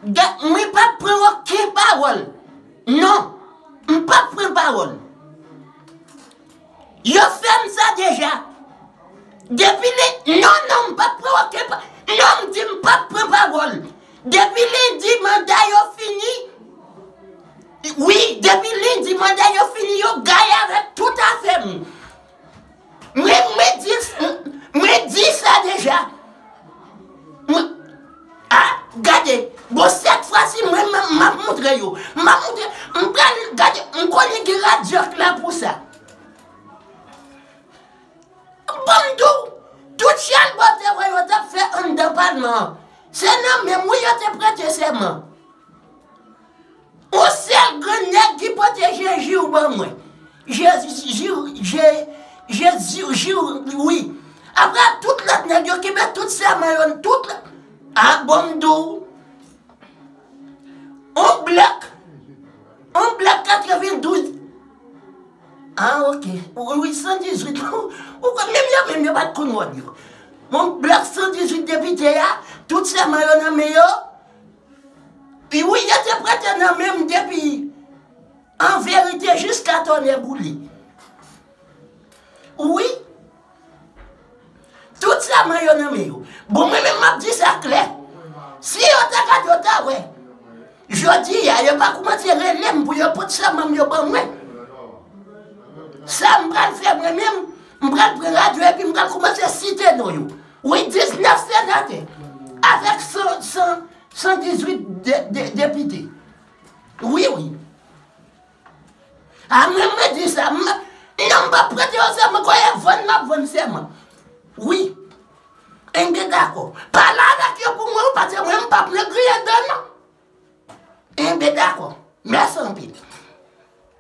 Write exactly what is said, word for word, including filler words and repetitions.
Ga- mwen p ap pran okenn pawòl. Non, m p ap pran pawòl. Yo fè m sa deja. Depi li, non, non, m p ap pran okenn pa- non, m di m p ap pran pawòl. Depi lendi manda yo fini, wi, depi lendi manda yo fini, yo gaye avèk tout afè m. Mwen, mwen di, mwen di sa deja. Mwen, a, gade, bon, sèt fwa si mwen, m, m ap montre yo. M ap montre, m pral, gade, m konnen gen radyo k la pou sa. Bon, m di w, tout chalbòtè wè yo t ap fè anndan palman an, se nan men m wi yo te prete sèman. Yon sèl grenn nèg ki pote Jezi w ban mwen. Jezi, Jezi, Jezi, wi. Apre tout lòt nèg yo kenbe tout sèman yo, tout lòt. A bon, m di w. On blòk. On blòk katrevendouz. A, ok. Wi, wi, san dizuit. Ou konn, menm yo, menm yo pa t konn wòd yo. On blòk san dizuit depite a, tout sèman yo nan men yo. Wi, yo te prete nan men m depi, an verite, jiska tonnè boule. Wi. Tout sèman yo nan men yo. Bon, mwen menm, m ap di sa klè. Si yo ta gade, yo ta wè. Jodi a, yo pa koumanse rele m pou yo pot sèman m yo ban mwen. Sa m pral fè mwen menm, m pral pran radyo epi m pral koumanse site non yo. Wi, diznèf senatè. Avèk san, san, san dizuit de, de, depite. Wi, wi. A mwen, mwen di sa. M, non, m p ap prete yo sèman. Kote vann, m ap vann sèman. Wi. Enben dakò. Pa la